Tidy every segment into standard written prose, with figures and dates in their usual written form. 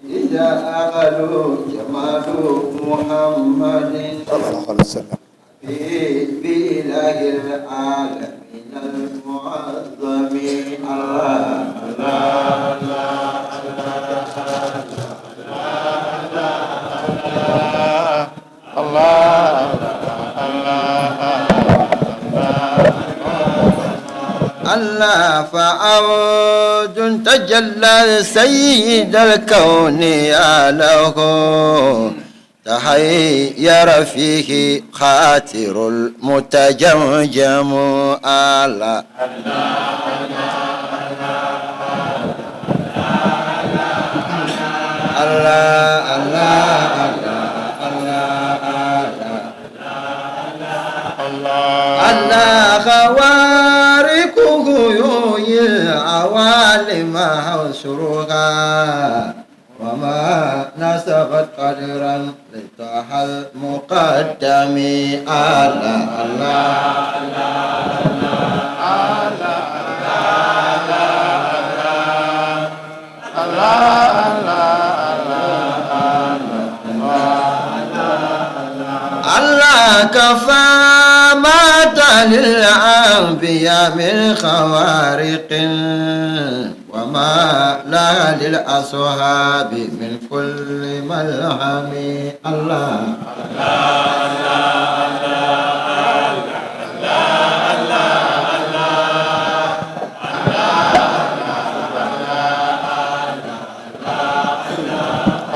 إذا أغلوا جمال محمد صلى الله عليه وسلم بإله العالمين المعظم. الله الله الله الله. فعود تجلى سيد الكون يا له تحير فيه خاطر المتجمجم. الله الله الله الله الله الله. خوارقه يحيي العوالم حشرها وما نسبت قدرا لطه المقدم. الله الله الله الله. كفى مات للأنبياء من خوارق وما لا للأصحاب من كل ملهم. الله الله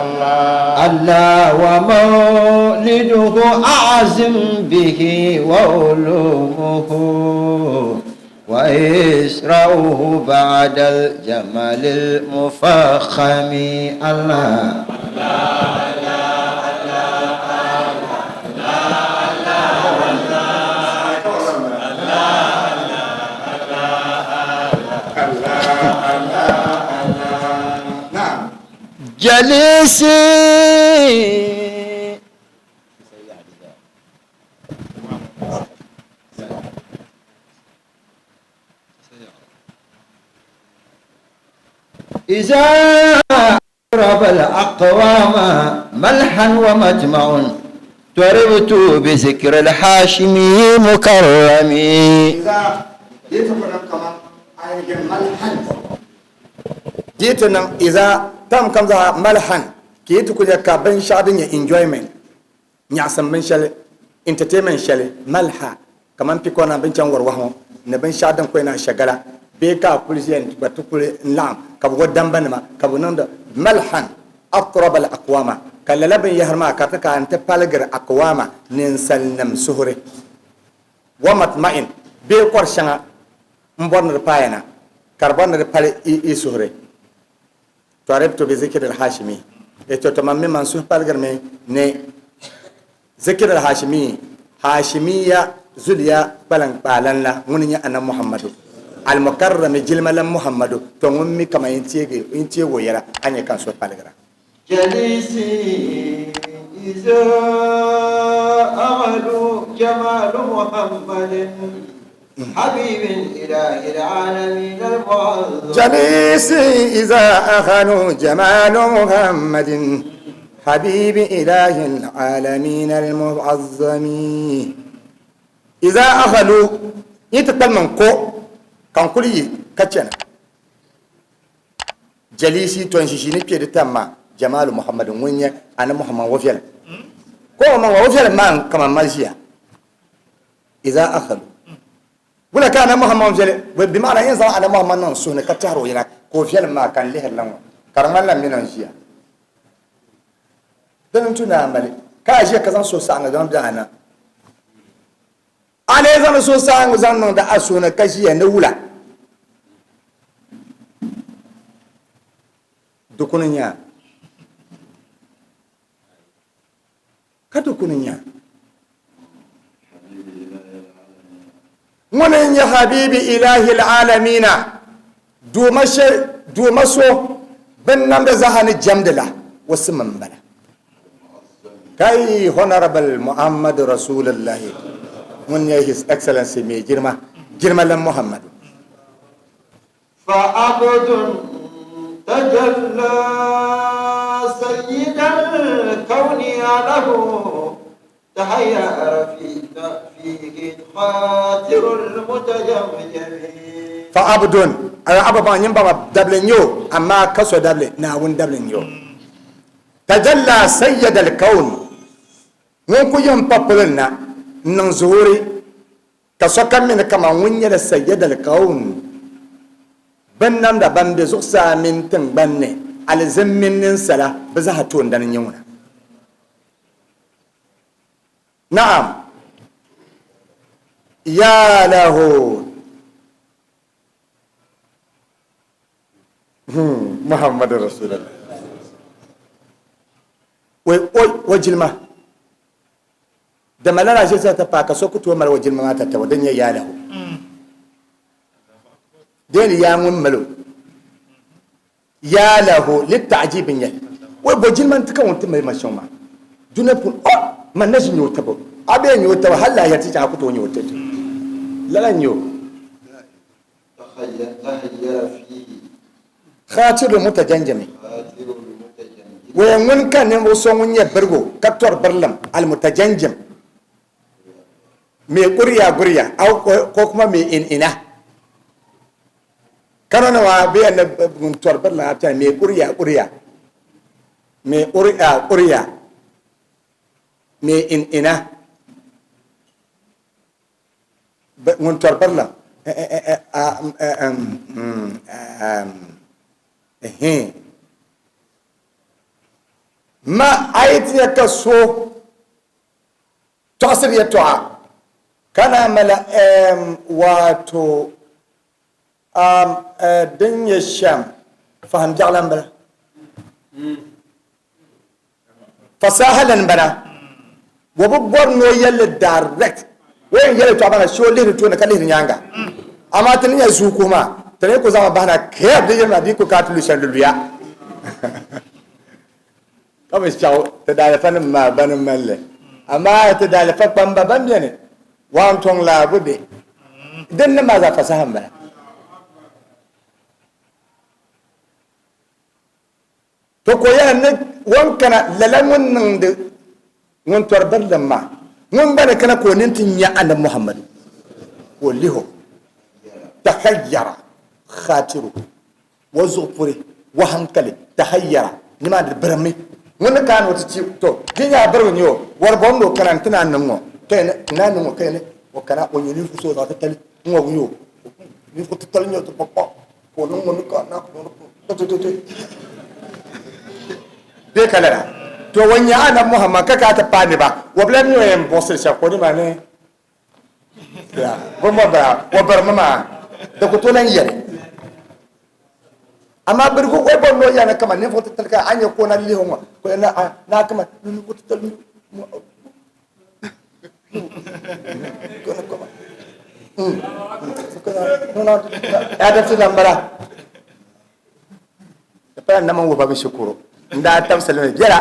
الله. ومولده أعظم به وعلومه وإسراؤه بعد الجمال المفخم. الله نعم. جليسي إذا أقرب الأقوام ملحا ومجمع تربت بذكر الحاشمي مكرمي. إذا جيت kaman ainihin malhan jita nan iza tam kam za malhan ki yi tukunya ka bin shɛɣu din nyɛ enjoyment, nyaɣasim bin shɛli, entertainment shɛli, malha kaman pikɔna bin chaŋ wari wahi ŋɔ ni bin shɛɣu din kɔyi na shagala bee ka a kuli ʒiya gba ti kuli n laɣim ka bi wa damba nima ka bi niŋdi malhan atraba al aqwama ka lala binyahari maa ka ti ka n ti paligiri aqwama ninsalnim suhuri wa matma'in bee kɔri shɛŋa n bɔri ni di paaya na ka di bɔri ni di pali i suhuri. Taribtu bi zikri al-hashimi e to to man mi man suhu paligiri mi ni zikri al-hashimi hashimiya zuliya kpalan kpalan la ŋuni nyɛ annabi Muhammadu al-mukarrami jilima lan Muhammadu to ŋun mi kama yin teegi yin teegi o yɛla a nyɛ ka n suhu paligira. جليسي إذا أغلوا جمال محمد حبيب الإله العالمين المعظم. جليسي إذا أخنوا جمال محمد حبيب إله العالمين المعظم. إذا أخلوا يتكلم كو كان كل كتشنا جليسي تونشيني بيد تما جمال محمد ونيا أنا محمد وفيل كو ما وفيل ما كما مالشيا إذا أخلوا ولا كان محمد وفيل بمعنى ينزل أنا محمد نصونه كتشارو يلا كو فيل ما كان له لنا كرمان لم ينشيا دون تنامل كاجي كزان سو سانغ دون دانا ale zan so saŋ zaŋ niŋdi a suuni ka ʒiya ni wula dukuni nya ka dukuni nya ŋuni n nyɛ habibi ilahi alamina duuma so bin namdi zaha ni jɛmdi la o sima n bala kai Honorable Muhammad Rasulullahi ŋun nyɛ His Excellency mai girma girma lan Muhammadu. فعبد تجلى Ya lahu tahayyara fihi khatirul mutajamjami. Fa abdun ala ababa nyin baba dabli nyo amma ka so dabli Naawuni dabli nyo. Tajalla sayyid al-kawn ŋun ku yɛn pa polo na n-niŋ zuhuri ka sokam mi ni kaman ŋun nyɛla sayyid al-kawn binnamda ban be zuɣusaa mini tiŋgbani ni alizin mini ninsala bɛ zaa toondani n-nyɛ ŋuna. Naam, ya lahu Muhammadu Rasulullah. Wai o jilima dama lala ʒe zaa ti paai ka so ku tooi mali o jilima maa tatabo din nyɛ ya lahu. Deen yaa ŋun mali o. Ya lahu lita'jib n-nyɛ li. Wai bo jilima nti ka ŋun ti mali ma shɛŋ maa dunia puuni. O! Man na ʒi nya o tabo. A bee nya o tabo hali lahiya ti chaŋ a ku tooi nya o tabo. Lala n-nyɛ o. Khatirul mutajanjimi. Wai ŋuni ka ninvuɣ so ŋun nyɛ birigu ka tɔri birilim, al-mutajanjim, mai guriya guriya ko kuma mai in ina. Kano ni maa bɛ yɛn ni ŋun tɔri biri lana tɔya mi uriya uriya mi uriya uriya mi in ina ŋun tɔri biri la ma a yi ti nya ka so tɔɣisiri yɛtɔɣa ka naan mali wato Din nyɛ shɛm, fahim biɛɣu lan bala. Fasaha lan bala. O bi bɔri ni o yɛli li direct. O yɛn yɛli yɛltɔɣa maa na shee o lihiri tooni ka lihiri nyaaŋa. Amaa ti ni nya zuu kuhi maa, ti ni ku zaŋmi bahi na kɛɛb di yirina di ku ka ti lu shɛli di luya. Ka bi shɛɣu ti daalifa nim maa bani mali li. Amaa ti daalifa kpamba ban beni Waan tɔŋ laabu di din ni maa zaa fasaha m-bala. To ka o yɛli ni o ni kana lala ŋun niŋdi ŋun tɔri birilim maa, ŋun gba ni kana ka o nini ti nya Anabi Muhammadu, ka o lihi o, tahayyara khatiruhu. O zuɣu puri, o hankali, tahayyara, nimaani di birimmi. Ŋun ni kaani o ti ti, to, di nyaa birigu n-nyɛ o, wɔri bom ni o kana nti naan niŋ ŋɔ, ka yɛn ni naan niŋ ŋɔ, ka yɛn ni o kana o nyɛ ninvuɣ so o zaɣ titali n-ŋɔ o nyɛ o ninvuɣ titali n-nyɛ o ti pɔkpɔ ka o niŋ ŋɔ ni ka na tititi bee ka lala. To, o nya Anabi Muhammad ka ka ti paai ni ba, o bi lahi mi o yɛn buɣisiri shɛba ka o nimaani Ya, bɛ mo bala, o birimi maa, di ku tooi lan yɛli. Amaa birigu o bɔri ni o yɛli ni kaman ninvuɣ titali ka a nya ka o na lihi o ŋɔ, ka o yɛli ni a naa kaman ninvuɣ titali adabti lan bala. Di pala n nama wuhi ba mi shikuru n daa tabisili mi biɛla.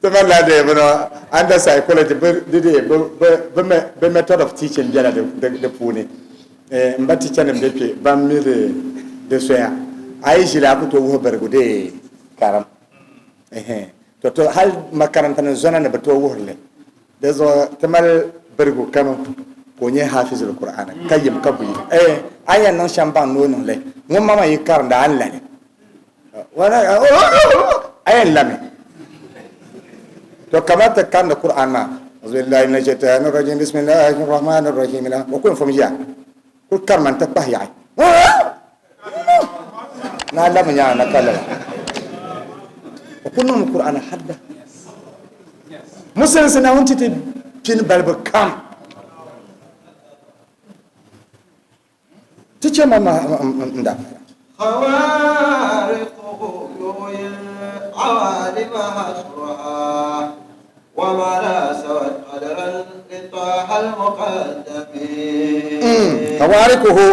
Ti ma la de bino under psychology bi di de bi bi method of teaching biɛla di puuni. N ba teacher nim bɛ kpɛ ban mi di di soya. A yi ʒili a ku tooi wuhi birigu de karim. To to hali makaranta ni zona ni bi tooi wuhiri li. Di zuɣu ti mali birigu Kano ka o nyɛ Hafizul Qur'an ka yim ka buyi. Eh, a ni yɛn niŋ shɛm baŋ ni o niŋ li, ŋun ma maa yi karinda a ni lali. A yɛn lami. To kamar ti karindi Qur'an maa, Auzubillahi minash shaitani rajim, bismillahir rahmanir rahim la, o ku yɛn fom ʒiya kuli karima n-ti kpahi yaɣi. Ni a lami nyaŋa na ka lala. O ku niŋmi Qur'an hadda. Musulinsi Naawuni ti ti pini balibu kam. Ti chɛ ma ma n daa paya. Khawariquhu yughyi al-awalima hasruha wa ma la sawat qadran li taha al-muqaddami. Khawariquhu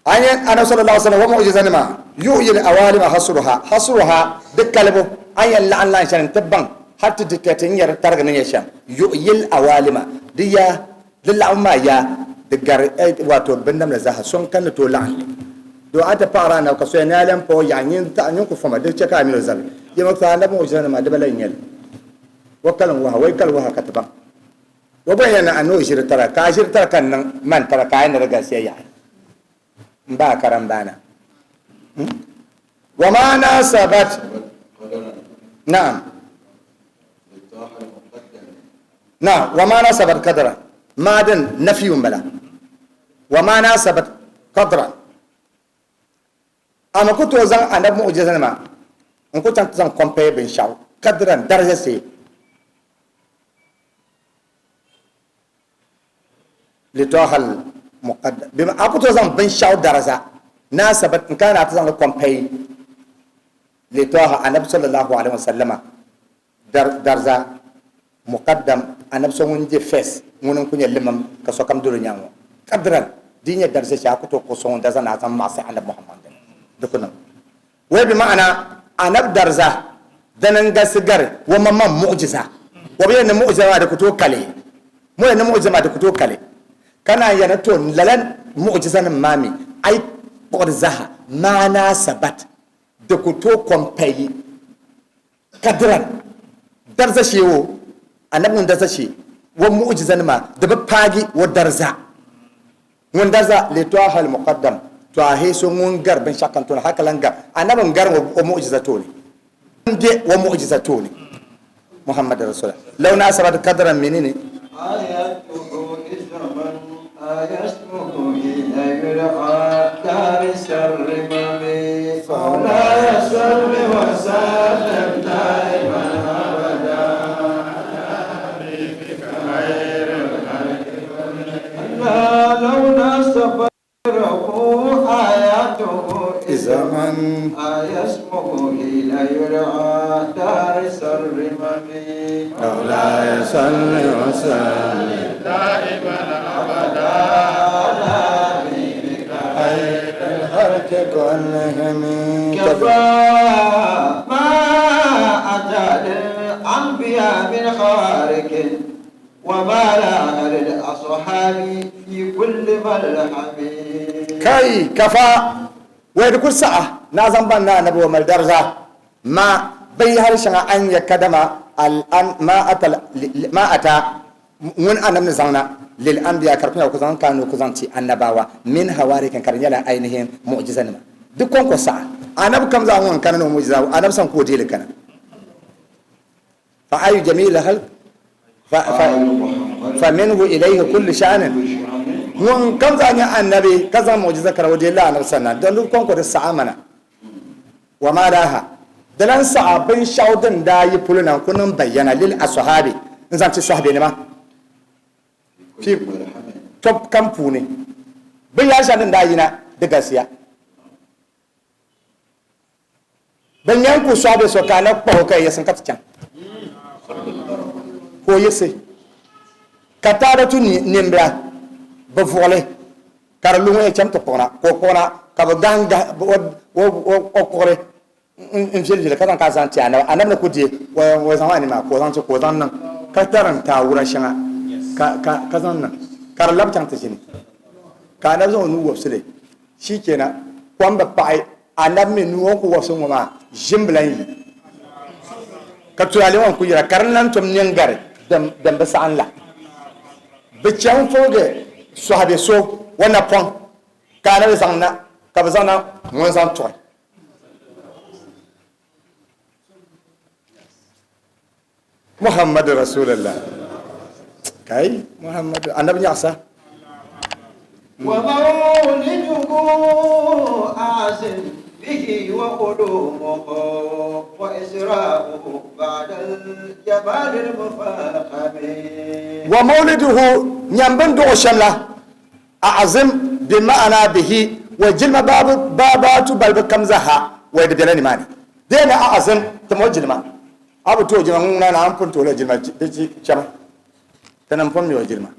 An yɛn Annabi sallallahu alaihi wasallam wa mu'jiza nima yu'yi al-awalima hasruha, hasruha di kalibu an yɛn laɣim laɣim shɛli n-ti baŋ hali ti detect n-nyɛ di tarigi ni nyɛ shɛm, yu'yi al-awalima di yaa di laɣim maa yaa di gari wato binnamda zaaha so n-kani ni tooi laɣim li. Do a ti paɣiri anabi ka soya ni a lan pa o yaɣi nyin taɣi nyin ku foma di chɛ ka a mini o zabi. Yɛma ti anabi mu'ujiza nima di ba lan nyɛli. O kalim waha, o yi kali waha ka ti baŋ. O gba yɛn ni a ni o ʒiri tara ka a ʒiri tara ka n niŋ man tara ka a yi ni di galisiya yaɣi. M ba a karambaana. Wa ma nasabat. Naam. Naam. Wa ma nasabat kadra. Ma din nafiyu n bala. Wa ma nasabat kadra. A mi ku tooi zaŋ anabi mu'ujiza nima n ku chaŋ ti zaŋ compare binshɛɣu kadran daraja see. Litɔhal muqaddam bɛ a ku tooi zaŋ binshɛɣu daraja nasabat n kana ti zaŋli compare litɔha anabi sallallahu alaihi wasallama daraja muqaddam anabi so ŋun je first ŋuni n ku nyɛ limam ka sokam doli nyaŋ ŋɔ qadran di nyɛ daraja shɛli a ku tooi kpuɣi so ŋun daraja ni a zaŋ maɣasi anabi Muhammad dini di ku niŋ Wai bi ma'ana anab dariza dini n galisi gari o maŋmaŋ muɣujiza. O bi yɛli ni muɣujiza maa di ku tooi kali. Mo yɛli ni muɣujiza maa di ku tooi kali. Ka naan yɛli ni to lala muɣujiza nim maa mi a yi kpuɣi di zaaha maana sabat di ku tooi kɔmpayi kadiran dariza shee o anabi ŋun dariza shee o muɣujiza nima di bi paagi o dariza. Ŋun dariza li Tɔha al-Muqaddam, Tɔahi so ŋun gari binshɛɣu kam tooni hali ka lan gari Anabi n-gari o muɣujiza tooni m-be o muɣujiza tooni Muhammad Rasulullah law nasabat qadran menene? Kai kafa wai di kuli saɣa ni a zaŋ baŋ ni anabi o mali dariza ma binyahari shɛŋa a ni nya kadama ma ata ŋun anabi ni zaŋ na lil anbiya ka di ku nyɛla o ku zaŋ ka ni o ku zaŋ ti annabawa min hawarikin ka di nyɛla ainihin mu'jiza nima di kɔŋko saɣa anabi kam zaa ŋun kana ni o mu'jiza anabi sani ka o deeli kana. Fa ayu jamiil halq fa minhu ilayhi kullu sha'nin ŋun kam zaa nyɛ annabi ka zaŋ mu'jiza kana o deeli la anabi sanna don di kɔŋko di saɣa mana wa ma laha di lan saɣa binshɛɣu din daa yi polo na n-ku niŋ bayyana lil asɔhabi n zaŋ ti sɔhibenima fi tɔb kam puuni binyɛr shɛli din daa yina di galisiya. Bɛ nya n-ku sɔɣi bɛ so ka a na kpahi o ka yi yiɣisi ka ti chaŋ. Ka o yiɣisi ka taada tu nimbila bɛ vuɣili ka di lu ŋɔ ya cham ti kpuɣina ka o kpuɣina ka bɛ gahim gahi o kuɣili n-viɛli viɛli ka zaŋ ka zaŋ ti anabi. Anabi ni ku deei o zaŋ maa ni maa ka o zaŋ ti ka o zaŋ niŋ ka tarim taawura shɛŋa ka zaŋ niŋ ka di labi chaŋ ti ʒini ka anabi zaŋ o nuu wobisi li. Shikenan, kom bi paɣi anabi mi nuu o ni ku wobisi ŋɔ maa, ʒim bi lan yi. Ka tulaale ŋɔ n-ku yira, ka di lan tom niŋ gari din bi saɣim la. Bɛ chaŋ foogi sɔhibe so o napɔŋ, ka anabi zaŋ na, ka bɛ zaŋ na ŋun zaŋ tuɣi. Muhammadu Rasulullah kai Muhammadu annabi nyaɣasa. Wa mawliduhu azim bihi wa ulumuhu wa isra'uhu ba'da al-jamal al-mufakhami. Wa mawliduhu nyam bin duɣu shɛm la azim bi ma'ana bihi wa jilma baabatu balibu kam zaha wa di bela nimaani dee ni azim timo jilma. A bi tooi jilima ŋun ŋuna na, a ni pun tooi la jilima di chi chɛmi, ti ni pun mi o jilima.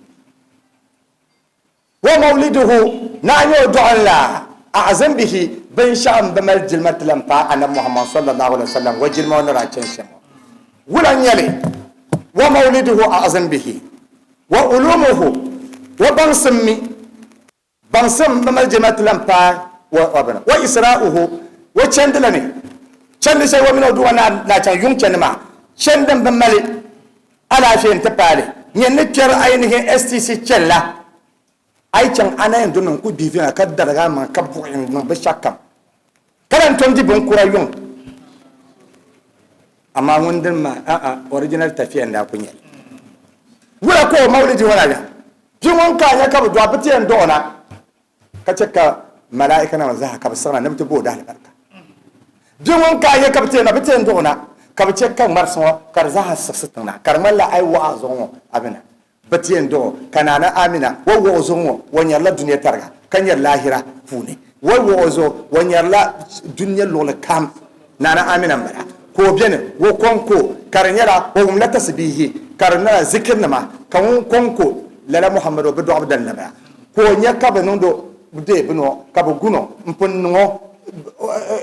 Wa mawliduhu, naa nyɛ o dɔɣim la, a'zim bihi, binshɛɣu m-bi mali jilima ti lan paai Anabi Muhammad sallallahu alaihi wasallam o jilima o ni daa chani shɛm ŋɔ. Wula n-nyɛ li? Wa mawliduhu a'zim bihi, wa ulumuhu, o baŋsim mi, Baŋsim bi mali jilima ti lan paai Wa bana wa isra'uhu wa chandi la ni chandi shɛli wa mini o duuma na chaŋ yuŋ chandi maa chandi din bi mali alaafee n-ti paali nyɛ ni kpɛri ainihin STC chani la a yi chaŋ a na yɛn domi n-ku gbihi viɛnyɛla ka darigi a maŋa ka buɣi n-niŋ binshɛɣu kam ka lahi tom di binkura yuŋ amaa ŋun dini maa a'a original tafiya n-daa ku nyɛli wula ka o maulidi ŋɔ na nya bia ŋun ka a nya ka bɛ dɔɣi bɛ ti yɛn dɔɣi o na ka chɛ ka malaikanima zaa ka bɛ siɣina ni bɛ ti bo o daalibarika. Bia ŋun ka a nya ka bɛ ti yɛn na, bɛ ti yɛn duɣ o na, ka bɛ chɛ ka ŋmarisi ŋɔ ka di zaa siɣisi tiŋ na, ka di ŋmanila a yi wɔɣ a zuɣu ŋɔ a bi na. Bɛ ti yɛn duɣ o, ka Naana Amina o wɔɣ o zuɣu ŋɔ, o nyarila dunia tariga, ka nyari laahira puuni. O wɔɣ o zuɣu, o nyarila dunia luɣili kam. Naana Amina m-bala. Ka o beni, o kɔŋko, ka di nyɛla o wumla tasibihi, ka di nyɛla zikirnima, ka ŋun kɔŋko lala Muhammadu o bi dɔɣibu dali la bala. Ka o nya ka bɛ niŋdi o deei bini o, ka bɛ gun o m-pun niŋ o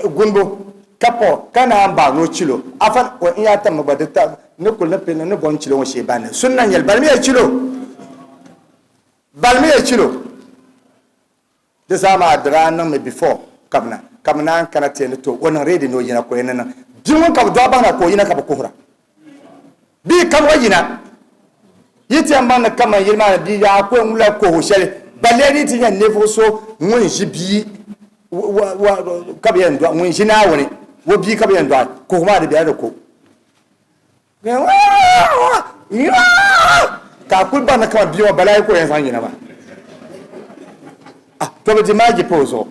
gunbu, ka paɣ o, ka naan baŋ ni o chil o. Afa, o n yaa tammi gba di ta ni kul ni pili ni bom chilo ŋɔ shee baŋ ni sunna n-nyɛ li. Balimiya chil o! Balimiya chil o! Di zaa maa di daa niŋmi before ka bɛ na, ka bɛ naan kana ti yɛn ni to o niŋ ready ni o yina ka o yɛn ni niŋ. Bia ŋun ka bɛ dɔɣi baŋ na ka o yina ka bɛ kuhira. Bia kam gba yina. Yi ti yɛn baŋ ni kaman yili maa ni bia yaa ku yɛn wula kuhigu shɛli, balee di ti nyɛ ninvuɣ so ŋun ʒi bia ka bɛ yɛn dɔɣi, ŋun ʒi Naawuni o bia ka bɛ yɛn dɔɣi, kuhigu maa di bela di ko. Ka a kuli baŋ ni kaman bia ŋɔ balaayi ka o yɛn zaŋ yina maa. Ah, to bi di maaji pa o zuɣu.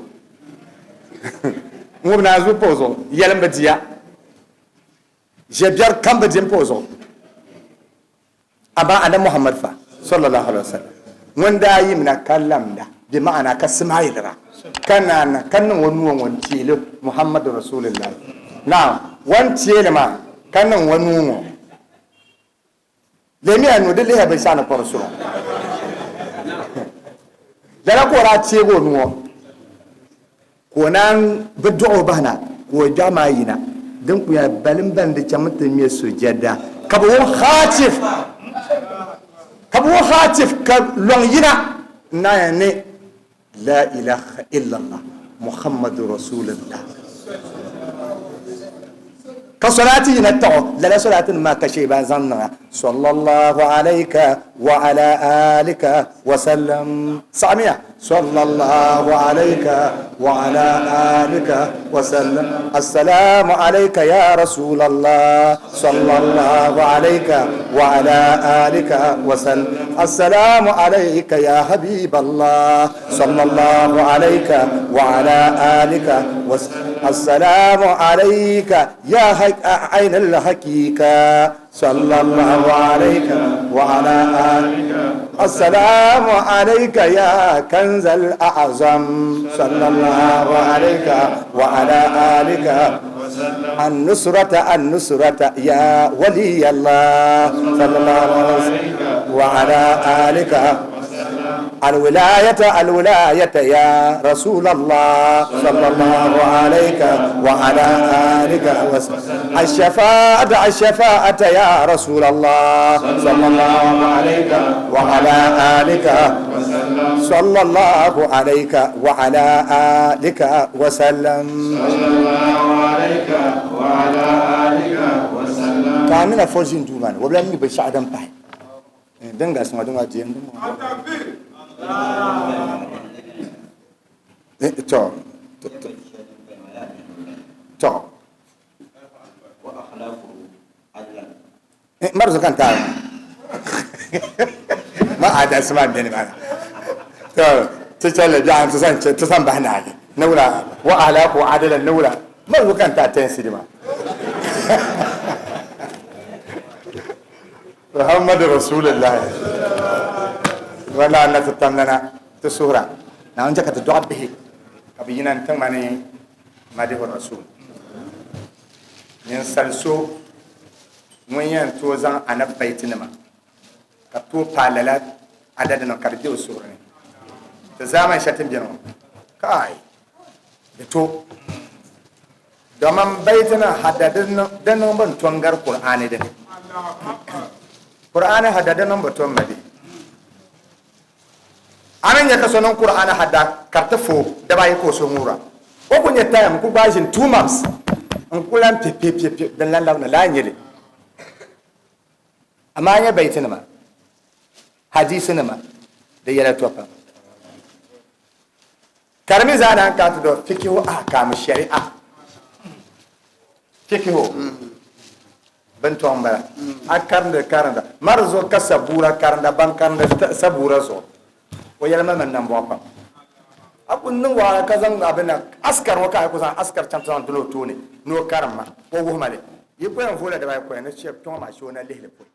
Ŋubi naanzuu pa o zuɣu, yɛlim bi diya. Ʒe biɛri kam bi di m-pa o zuɣu. Amaa Annabi Muhammad fa, sallallahu alaihi wasallam, ŋun daa yimina ka lamda, bɛ ma'ana ka simaayilira, ka naan ka niŋ o nuu ŋɔ n-teei li Muhammadu Rasulillahi. Naam, o ni teei li maa ka niŋ o nuu ŋɔ. Lihimiya nuu, di lihiya binshɛɣu ni kɔri suri. Lala ka o daa teegi o nuu ŋɔ. Ka o naan bi dɔɣi o bahi na, ka o gbiɛɣu maa yina. Din kpuya balimbalim di chaŋmi ti ŋme sujɛda, ka bɛ wum Khatif, ka bɛ wum Khatif ka lɔŋ yina n-naan yɛn ni, La ilaha illallah Muhammadu Rasulillah. Ka sɔlaati yina taɣi o, lala sɔlaatinim maa ka shee ban zaŋ niŋ a, Sallallahu alayka wa ala alika wa sallam. Saɣimiya, Sallallahu alayka wa ala alika wa sallam. Assalamu alayka ya Rasulallah. Sallallahu alayka wa ala alika wa sallam. Assalamu alayka ya Habiballah. Sallallahu alayka wa ala alika wa Assalamu alayka ya ayn al-hakika. Sallallahu alayka wa ala alika. Assalamu alayka ya kanz al-a'zam. Sallallahu alayka wa ala alika. An-nusrata an-nusrata ya waliy Allah. Sallallahu alayka wa ala alika. Al-wilayata al-wilayata ya Rasul Allah. Sallallahu alayka wa ala alika wa sallam. Ash-shafa'ata ash-shafa'ata ya Rasul Allah. Sallallahu alayka wa ala alika wa sallam. Sallallahu alayka wa ala alika wa sallam. Sallallahu alayka wa ala alika wa sallam. Ka a mina fo ʒini duu maa ni, o bi lahi mi binshɛɣu din pahi. Din galisi ŋɔ din maa di To to mari zuɣu ka n taai ma a dansi maa beni maa to ti chɛli biɛɣu ti zaŋ ti zaŋ bahi naagi ni wula wa ahlaku adalan ni wula mari zuɣu ka n taai tɛnsidi maa Muhammadu Rasulullah wala na ti tamlana ti suhura Naawuni chɛ ka ti dɔɣi bihi ka bɛ yina n-ti ŋmani Madihu Rasul. Ninsal so ŋun yɛn tooi zaŋ Anabi baitinima ka tooi paai lala adadinima ka di be o suhuri ni ti zaamani shɛli ti ni beni ŋɔ kai di to. Dama m bayti na hadda di niŋbu n-to n-gari Kur'aani dini. Kur'aani hadda di niŋbu to m-ma bɛ. A ni nya. nya ka so niŋ Kur'aani hadda ka di ti fo dabaayi ka o so ŋuura. O ku nya time n-ku gbaai ʒini 2 months n-ku lan piɛ piɛ piɛ piɛ din lan labina laa n-nyɛ li. Amaa a nya baitinima, hadiisinima, di yɛla to pam. Ka di mi zaa naan kana ti do fikihu ahkaam shari'a. Fikihu bin tɔŋ m-bala. A karindi karinda mari zuɣu ka sabuura karinda ban karindi sabuura zuɣu. O yɛli ma mani nambɔɣu pam. A ku niŋ wahala ka zaŋ abin na askar ŋɔ ka a ku zaŋ askar chaŋ ti zaŋ doli o tooni ni o karim ma, o wuhi ma li. Yi ku yɛn vooi la dibaayi koya ni shɛb kpiɔŋ maa shee o na lihi li pɔi.